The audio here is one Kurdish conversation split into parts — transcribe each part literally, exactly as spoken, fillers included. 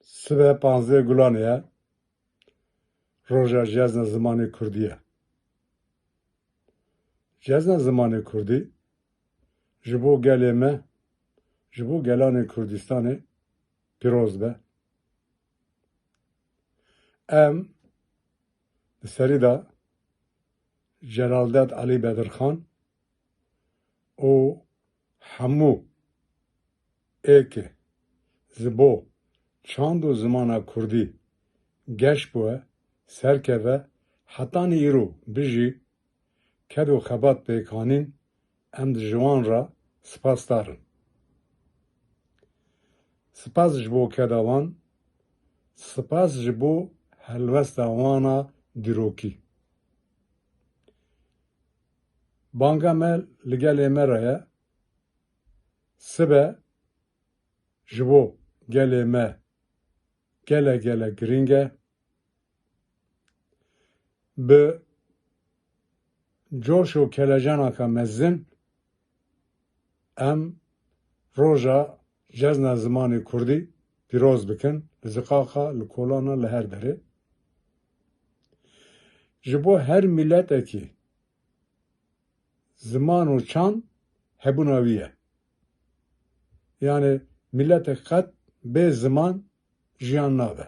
Sibe panzdeh Gulanê ye, roja Cezna Zimanê Kurdî ye. Cezna Zimanê Kurdî ji bo gelê me, ji bo gelanê Kurdistanê pîroz be. Em li serî de Celaldet Elî Bedirxan û hemû ê ke ji bo çand û zimana kurdî geş bûye, serkeve, hetanî îro bijî, ked û xebat pêk anîn, em di ji wan re spasdar in. Spas ji bo keda wan, spas ji bo helwesta wan a dîrokî. Banga me li gelê me re ye. Sibe ji bo gelê me gelek gelek girîng e. Bi coş û kelecanaka mezin em roja Cezna Zimanê Kurdî pîroz bikin, li Ziqaqa, li Kolana, li her derê. Ji bo her mîletekî ziman û çand hebûna wî ye. Yanî mîletek qet bê ziman jiyan nabe.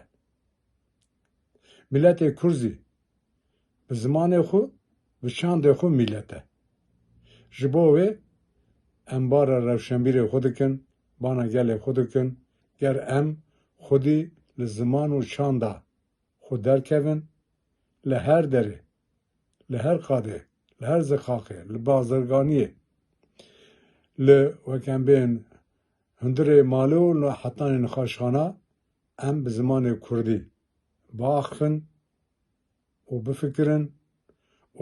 Mîletê Kurd zî bi zimanê xwe, bi çandê xwe mîlet e. Ji bo wê em bara rewşenbîrê xwe dikin, bana gelê xwe dikin, ger em xwedî li ziman û çanda xwe derkevin, li her derê, li her qadê, li her ziqaqê, li bazirganiyê, li wek em bên hundirê malê û li hetanî nixweşxana, em bi zimanê kurdî biaxifin û bifikirin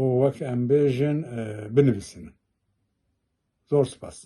û wek em bêjin, e, binivîsînin. Zor spas.